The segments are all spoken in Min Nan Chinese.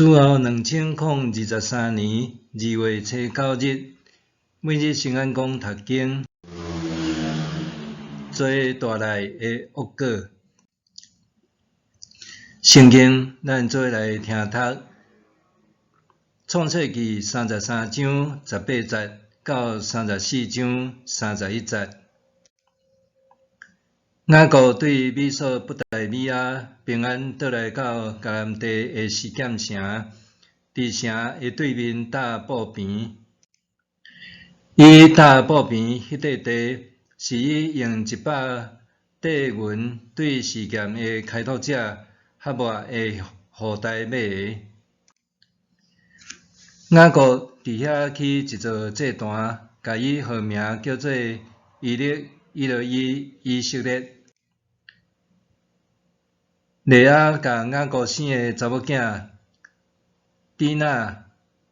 主後2023年2月初9日，每日聖安講讀經，罪帶來的惡果。聖經，咱做伙來聽讀創世記33章18節到34章31節。雅各對美索不達米亞平安倒來到迦南地的示劍城，佇城的對面搭布棚。伊搭布棚彼塊地，是伊用100塊銀對示劍的開拓者哈抹的後代買的。雅各佇遐起一座祭壇，共伊號名叫做以勒以羅伊以色列。利亞共雅各生的查某囝底拿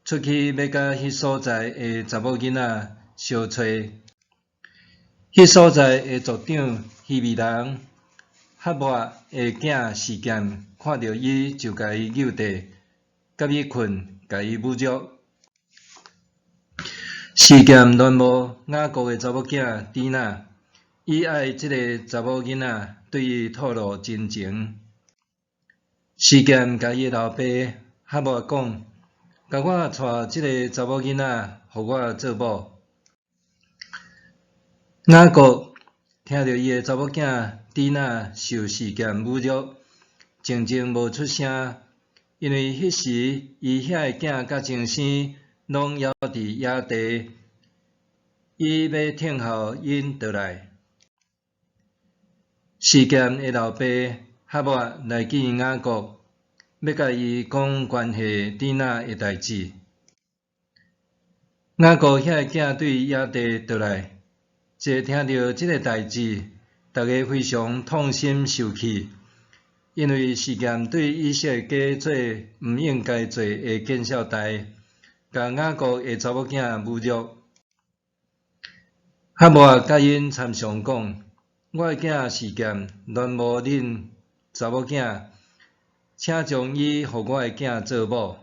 出去欲佮彼所在的查某囡仔相揣。彼所在的族長希未人哈抹的囝示劍看著伊，就共伊誘綴，佮伊睏，共伊侮辱。示劍戀慕雅各的查某囝底拿，伊愛這个查某囡仔，對伊吐露真情。示劍共伊老爸哈抹講：共我娶這个查某囡仔，予我做某。雅各聽著伊的查某囝底拿受示劍侮辱，靜靜無出聲，因為彼時伊遐的囝佮親生攏猶佇野地，伊欲聽候𪜶倒來。示劍的老爸哈抹來見雅各，欲共伊講關係底拿的代誌。雅各遐的囝對野地倒來，一聽著這个代誌，逐家非常痛心受氣，因為示劍對以色列家做毋應該做的見笑代，共雅各的查某囝侮辱。哈抹佮𪜶參詳講：我的囝示劍戀慕恁查某囝，請將伊予我的囝做某。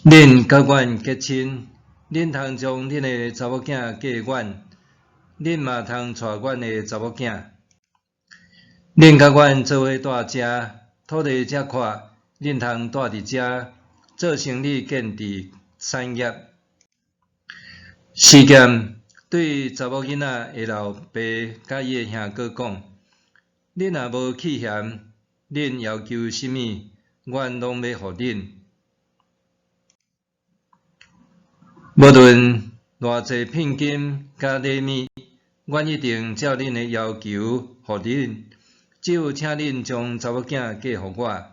恁佮阮結親，恁通將恁的查某囝嫁阮，恁嘛通娶阮的查某囝。恁佮阮做伙蹛遮，土地遮闊，恁通蹛佇遮，做生理建置產業。示劍對查某囡仔的老爸佮伊的兄哥講：恁若無氣嫌，恁要求啥物，阮攏欲予恁。無論偌濟聘金佮禮物，阮一定照恁的要求予恁，只有請恁將查某囝嫁予我。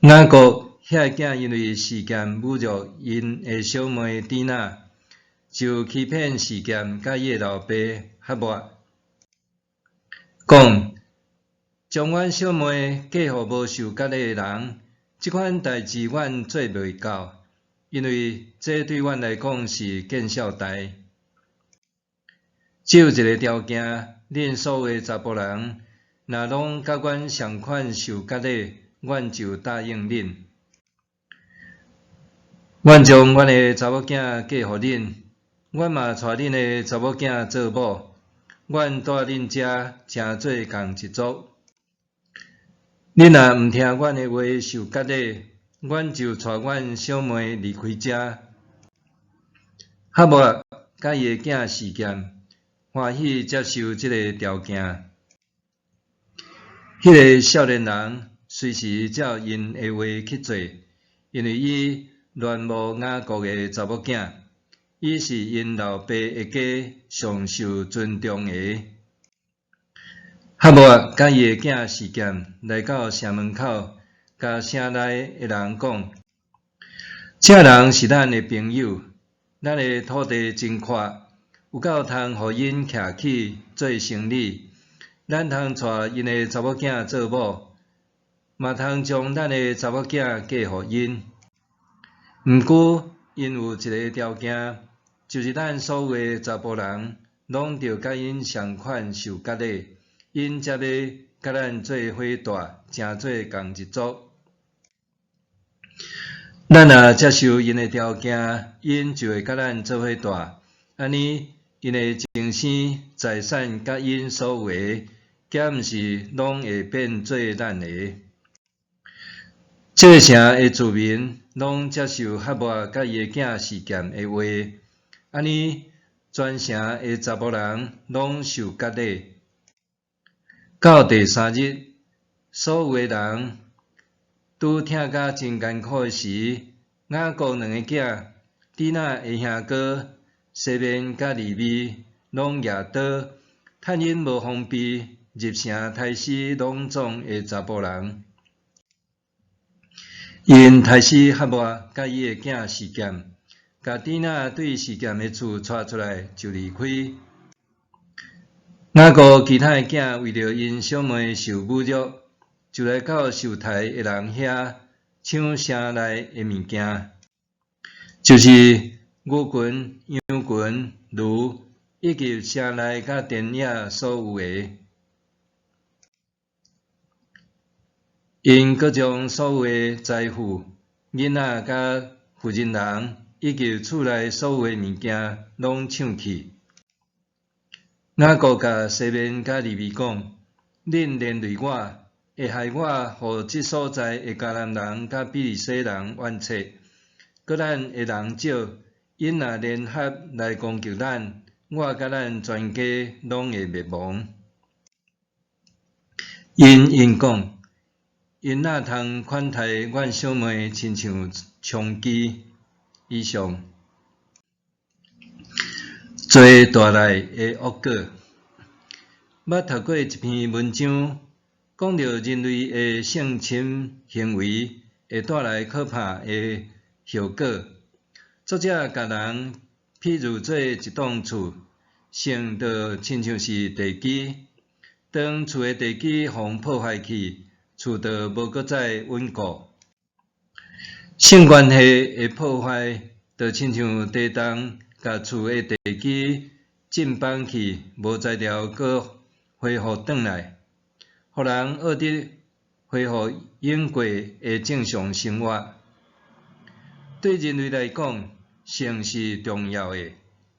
雅各遐的囝因為示劍侮辱𪜶的小妹底拿，就欺騙示劍佮伊的老爸哈抹，講將阮小妹嫁予無受割禮的人，這款代誌阮做袂到，因為這對阮來講是見笑代。只有一个條件，恁所有的查埔人，若攏佮阮仝款受割禮，阮就答應恁。阮將阮的查某囝嫁予恁，阮嘛娶恁的查某囝做某，阮蹛恁遮，成做仝一族。恁若毋聽阮的話受割禮，阮就帶阮小妹離開遮。哈抹佮伊的囝示劍歡喜接受這个條件。彼个少年人隨時照𪜶的話去做，因為伊戀慕雅各的查某囝，伊是𪜶老爸的家上受尊重的。哈抹佮伊的囝示劍來到城門口，共城內的人講：這人是咱的朋友，咱的土地真闊，有夠通予𪜶徛起做生理。咱通娶𪜶的查某囝做某，嘛通將咱的查某囝嫁予𪜶。毋過，𪜶有一个條件，就是咱所有的查埔人攏著佮𪜶仝款受割禮，𪜶才欲佮佮咱做伙蹛，成做仝一族。咱若接受𪜶的條件，𪜶就會佮咱做伙蹛。按呢，𪜶的終生財產佮𪜶所有的，敢毋是攏會變做咱的？這个城的住民攏接受哈抹佮伊的囝示劍的話，按呢，全城的查埔人攏受割禮。到第三日，所有的人拄疼甲真艱苦的時，雅各兩个囝底拿的兄哥西緬佮利未攏舉刀，趁𪜶無防備，入城刣死攏總的查埔人。𪜶刣死哈抹佮伊的囝示劍，共底拿對示劍的厝帶出來就離開。雅各其他的囝為著𪜶小妹受侮辱，就來到受刣的人遐搶城內的物件，就是牛群、羊群、驢，以及城內佮田野所有的。𪜶閣將所有的財富、囡仔佮婦人人，以及厝內所有的物件，攏搶去。雅各共西緬佮利未講：恁連累我，會害我予這所在的迦南人佮比利洗人怨嗟，閣咱的人少，𪜶若聯合來攻擊咱，我佮咱全家攏會滅亡。𪜶應講：𪜶哪通款待阮小妹，親像娼妓？以上。罪帶來的惡果。捌讀過一篇文章，講著人類的性侵行為會帶來可怕的後果。作者共人譬喻做一棟厝，性就親像是地基。當厝的地基予破壞去，厝就無閣再穩固。性關係的破壞，就親像地動共厝的地基震崩去，無材料閣恢復轉來，予人學得恢復永過的正常生活。對人類來講，性是重要的，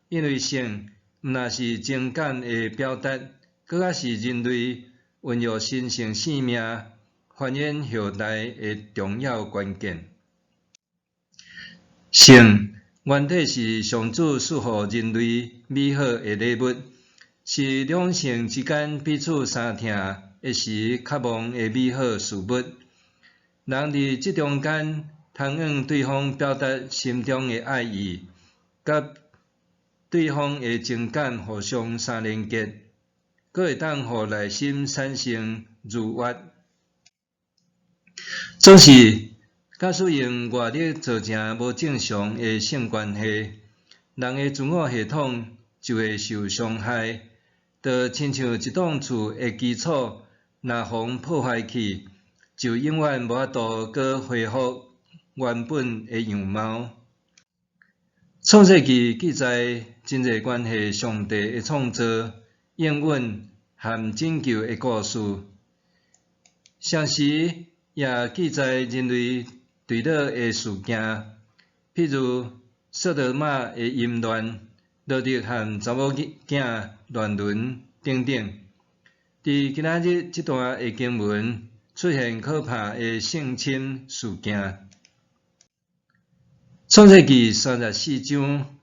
因為性毋但是情感的表達，閣較是人類孕育神聖生命、繁衍後代的重要關鍵。性原底是上主賜予人類美好的禮物，是兩性之間彼此相疼的時渴望的美好事物。人佇這中間通向對方表達心中的愛意，佮對方的情感互相相連結，閣會當予內心產生愉悅。總是，假使用外力造成無正常的性關係，人的自我系統就會受傷害，就親像一棟厝的基礎，若予破壞去，就永遠無法度閣恢復原本的樣貌。創世記記載真濟關係上帝的創造、應允和拯救的故事，同時也記載人類墜落的事件，譬如索多瑪的淫亂、羅得和查某囝亂倫等等。佇今仔日這段的經文出現可怕的性侵事件。創世記34章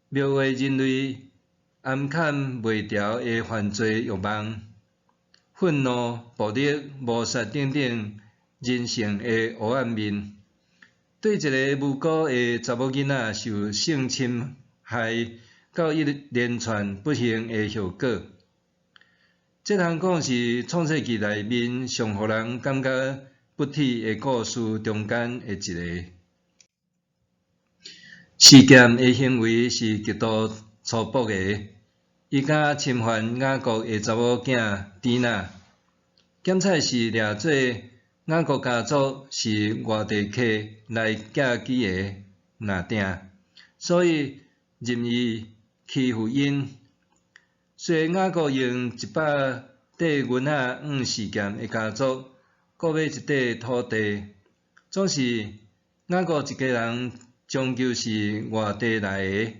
描畫人類掩藏袂牢的犯罪欲望、憤怒、暴力、謀殺等等人性的黑暗面。對一个無辜的查某囡仔受性侵害，到一連串不幸的後果。這通講是創世記內面上予人感覺不體的故事中間的一个。示劍的行為是極度粗暴的，伊敢侵犯雅各的查某囝底拿，檢採是掠做雅各家族是外地客來寄居的若定，所以任意欺負𪜶。雖然雅各用100塊綴囡仔向示劍的家族購買一塊土地。總是雅各一家人終究是外地來的，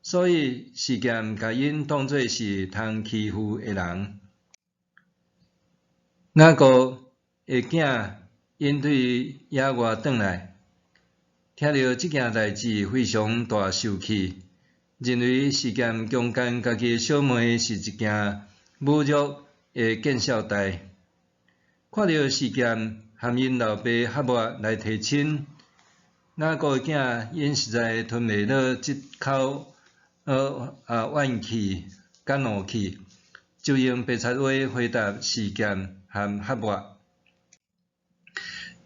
所以示劍共𪜶當做是通欺負的人。雅各的囝𪜶對野外轉來，聽著這件代誌非常大受氣，認為示劍強姦家己的小妹是一件侮辱的見笑代。看著示劍和𪜶老爸哈抹來提親，雅各的囝𪜶實在吞袂落這口怨氣佮怒氣，就用白賊話回答示劍和哈抹。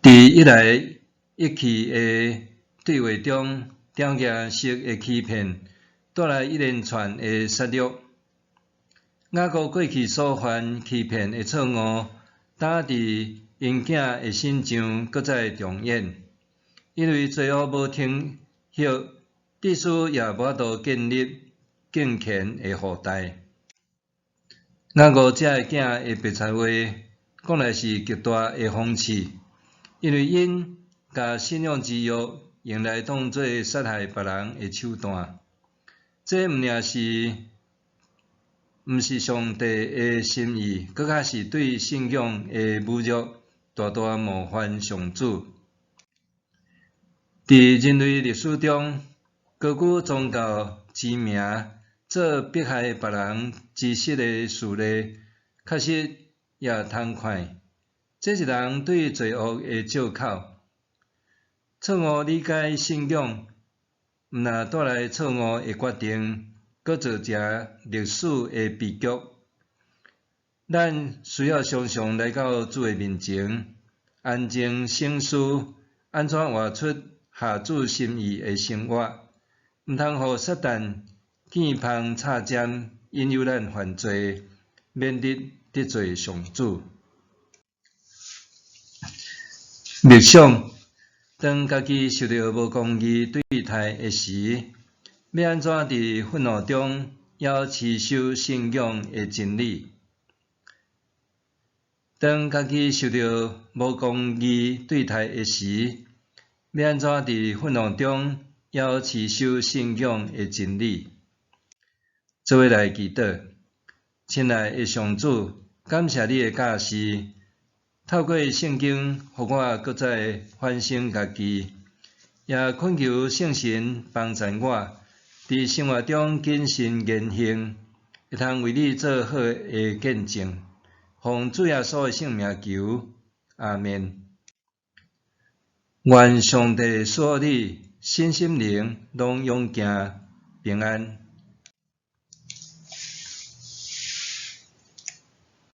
佇一來一去的對話中，刁行式的欺騙帶來一連串的殺戮。雅各過去所犯欺騙的錯誤，今佇𪜶囝的身上閣再重演。因為罪惡無停歇，致使也無法度建立敬虔的後代。雅各這个囝的白賊話，講來是極大的諷刺，因為𪜶共信仰之約用來當做殺害別人的手段。這毋爾是毋是上帝的心意，閣較是對信仰的侮辱，大大冒犯上主。佇人類歷史中，高舉宗教之名做迫害別人之實的事例，確實也通看。這是人對罪惡的藉口。錯誤理解信仰，毋但帶來錯誤的決定，閣造成歷史的悲劇。咱需要常常來到主的面前，安靜省思，按怎活出合主心意的生活，毋通予撒旦見縫插針，引誘咱犯罪，免得得罪上主。默想，當家己受著無公義對待的時，欲按怎佇憤怒中猶持守信仰的真理？當家己受著無公義對待的時，欲按怎佇憤怒中猶持守信仰的真理？做伙來祈禱，親愛的上主，感謝你的教示，透過聖經，予我閣再反省家己，也懇求聖神幫助我，佇生活中謹慎言行，會通為你做好的見證。奉主耶穌的聖名求，阿們。願上帝賜予你身心靈攏勇健平安。